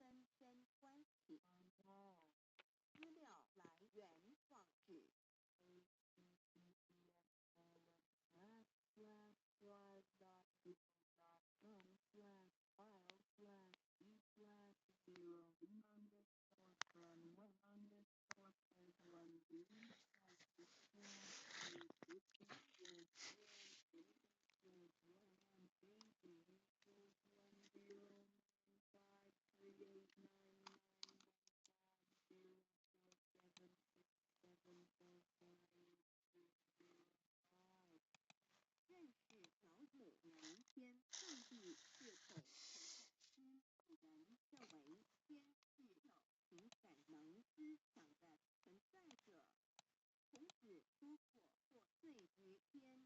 分身關係。資料來源網址。 https://drive.google.com/file/d/1_fortran1_56744580405。認識老母人天上帝是否存在？人認為天是有情感能思想的存在者。孔子說過：“破碎於天。”